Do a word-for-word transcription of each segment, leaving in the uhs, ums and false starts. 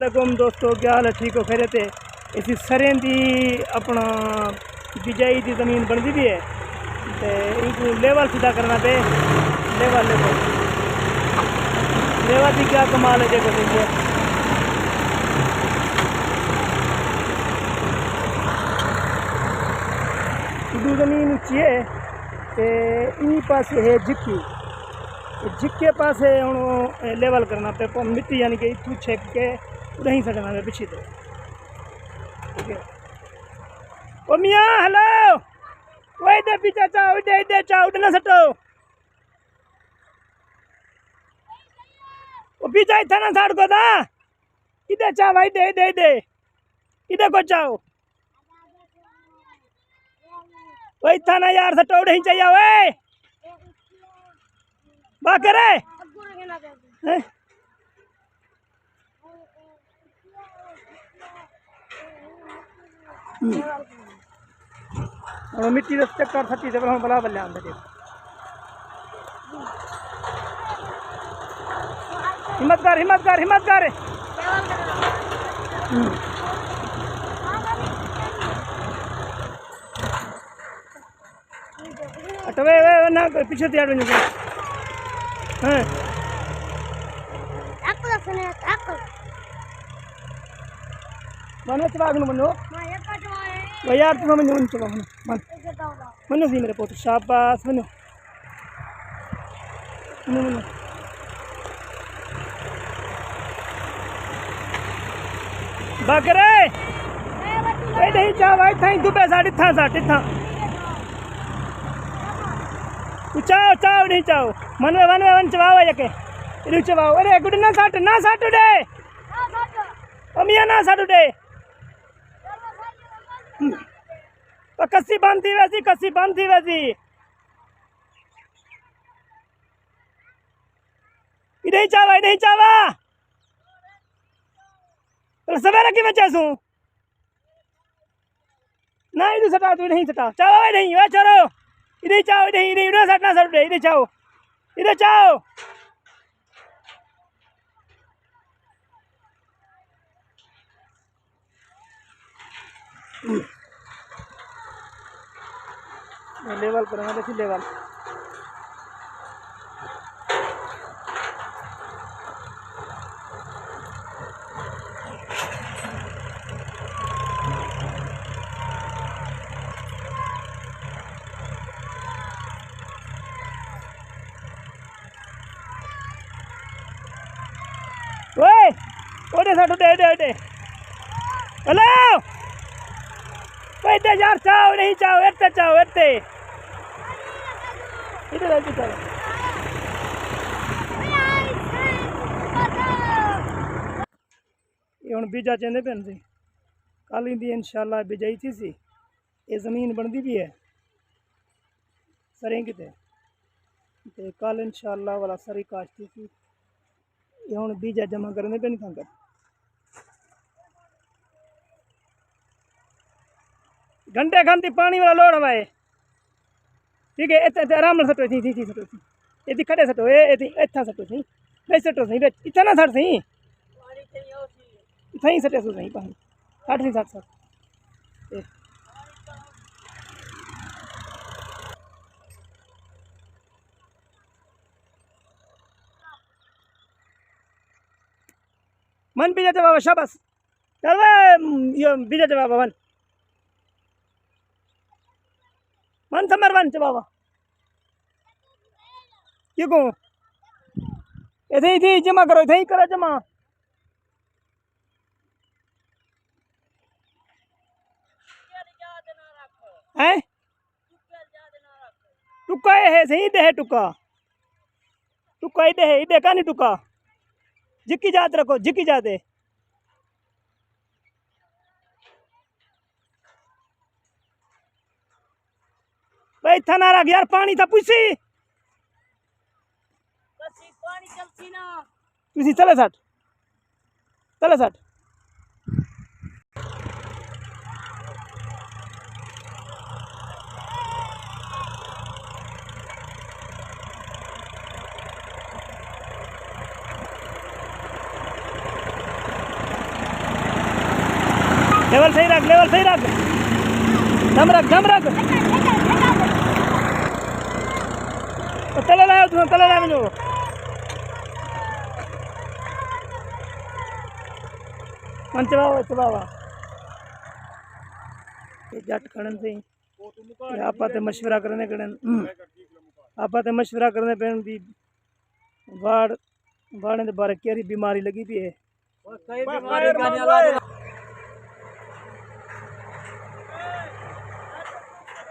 علیکم دوستو، کیا حال ہے؟ ٹھیک ہو؟ خیریت ہے؟ اسی سریں دی اپنا بجائی دی زمین بندی بھی ہے، تے ان کو لیول سیدھا کرنا پے۔ لیول لیول لیول دی کیا کمال ہے؟ دیکھو دیکھو، اردو زمین اچھی ہے، تے این پاس ہے جکی، تے جکے پاس ہے ہن لیول کرنا پے، مٹی یعنی کہ اتھوں چھک کے اڈہیں سٹنا پے پچھے تے۔ ٹھیک ہے۔ او میاں، ہیلو۔ او ایڈے پیچھے چاؤ، ایڈے، ایڈے چاؤ، ایڈے نہ سٹو۔ او پیچھے اتھا نہ سٹ کو دا۔ ایڈے چاؤ، ایڈے، ایڈے، ایڈے۔ ایڈے کو چاؤ۔ او اتھا نہ یار سٹو، اڈہیں چاہیے اوئے۔ باکرے۔ ہیں؟ ہوں۔ ہݨ مٹی دا چکر سٹی تے ہݨ بلا بلے آندے ݙے۔ ہمت کر، ہمت کر، ہمت کر۔ ہوں۔ اٹھ وے، وے، وے، نہ کوئی پیچھے تے ہٹ ونڄو۔ ہاں۔ تک لسنے، تک۔ من وچ واگ نو منو۔ میں ایک کٹ وائے۔ وہ یار، تم منو، منو چلو، منو۔ من۔ ایک کٹ وائے۔ منو سی میرے پوت، شاباش، منو۔ منو، منو۔ بکرے۔ اے نہیں چاوا، اتھاں ہی ڈبے ساڈ، اتھاں ساڈ، اتھاں۔ اچاؤ، اچاؤ، نہیں چاؤ۔ من وے، ون وے، ون چواؤ یکے۔ ارے چواؤ، ارے گڈ نہ سٹ، نہ سٹ ڈے۔ او میاں نہ سٹ ڈے۔ او کسی بند تھی ویسی، کسی بند تھی ویسی۔ ادھے چاوا، ادھے چاوا۔ سویرے کی وجہ سوں؟ نہ، ادھے سٹا، تو نہیں سٹا۔ چاوا، نہیں، اے چھوڑو۔ ادھے چاو، ادھے، ادھے، ادھے سٹنا سر، ادھے چاو۔ ادھے چاو۔ لیول کرنا، دیکھی لیول۔ اوئے، اوڈے ساڈو ڈے، ڈے، ڈے۔ ہلو۔ اوئے، ادھر یار، چاؤ، نہیں چاؤ، اتھے چاؤ، اتھے۔ ادھر آ کے چاؤ۔ اے ہݨ بیجا چیندے پئن سی۔ کل ایندی انشاءاللہ بجائی تھیسی۔ اے زمین بݨدی پئی ہے سریں کیتے۔ تے کل انشاءاللہ والا سری کاشت تھیسی۔ اے ہݨ بیجا جمع کرݨے پئن سنگت۔ گھنٹے کھن دی پاݨی والا لوڑ ہوئے۔ ٹھیک ہے، اتھے، اتھے آرام نال سٹو، اتھے، اتھے، اتھے سٹو، اتھے۔ اتھے کھڑے سٹو، اے، اتھے، اتھاں سٹو سہی۔ وچ سٹو سہی، وچ۔ اتھے نہ سٹ سہی۔ اتھے ہی سٹے سو سہی پاݨی۔ سٹ سہی، سٹ، سٹ۔ اے۔ من بیجا تے بابا، شاباش۔ چل وے، یہ بیجا تے بابا، ون۔ ون سمر ون تے بابا۔ کیوں کو؟ اتھے ہی تھی جمع کرو، اتھے ہی کرو جمع۔ ہیں؟ ٹکا اے ہے سہی، ݙے ٹکا۔ ٹکا ایݙے ہے، ایݙے کائنی ٹکا۔ جھکی جات رکھو، جھکی جات ہے۔ بھائی، اتھاں نہ رکھ یار، پاݨی تاں پچھسی۔ بس، پاݨی چلسی نا۔ تسی تلے سٹ۔ تلے سٹ۔ لیول صحیح رکھ، لیول صحیح رکھ۔ دم رکھ، دم رکھ۔ او تلے لائے، تساں تلے لائے ونڄو۔ من چلاؤ، چلاؤ۔ اے جٹ کھڑن سئیں۔ اے آپاں تے مشورہ کرنے کھڑن۔ آپاں تے مشورہ کرنے پئن بھی واڑ، واڑیں دے بارے کیڑھی بیماری لڳی پئی ہے۔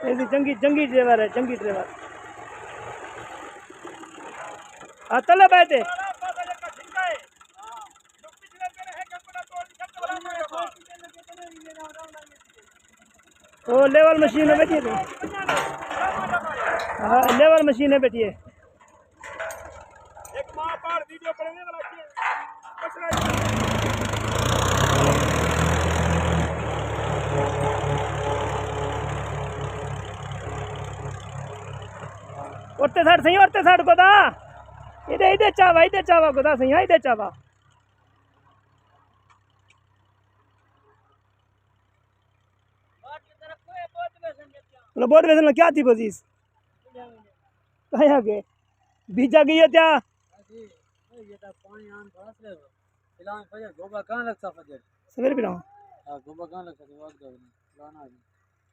اے دی جنگی، جنگی ڈرائیور ہے، جنگی ڈرائیور۔ ہاں، تلے ٻہہ تے۔ او لیول مشین ہے بیٹھی ہے۔ ہاں، لیول مشین ہے بیٹھی ہے۔ اتے سٹ سہی، اتے سٹ گدا۔ ایڈے، ایڈے چاوا، ایڈے چاوا گدا سہی، ایڈے چاوا۔ مطلب، بوٹ ویسن کیا تھی بزیز؟ کہیں آگے؟ بیجا گئی ہے کیا؟ سویر پہ لاؤں۔ ہاں، گوبا کہاں لگتا تھا؟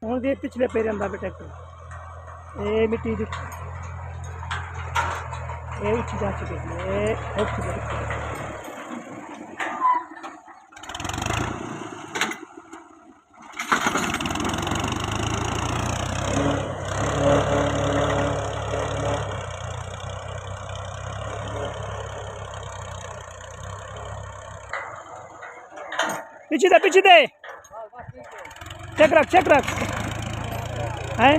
ہݨ دے پچھلے پیرے اندر پہ ٹریکٹر۔ اے مٹی دی۔ اے اٹھی جا چکے ہیں۔ اے اٹھ چکے ہیں۔ پیچھے دے، پیچھے دے۔ چیک رکھ، چیک رکھ۔ ہیں؟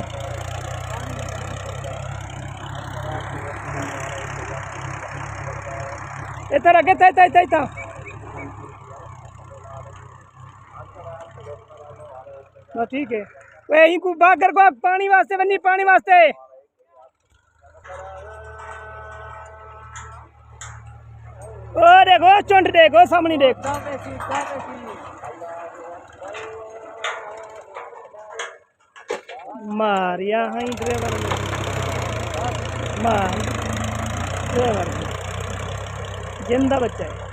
اتھے رکھ، اتھے، اتھے، اتھے، اتھے۔ بس ٹھیک ہے۔ اے ہی کو باگر کو پانی واسطے ونی، پانی واسطے۔ او ݙیکھو، چنڈ ݙیکھو، سامݨی ݙیکھ۔ ماریا ہائیں ڈرائیور نے۔ مار۔ ڈرائیور نے۔ جن دا بچہ ہے۔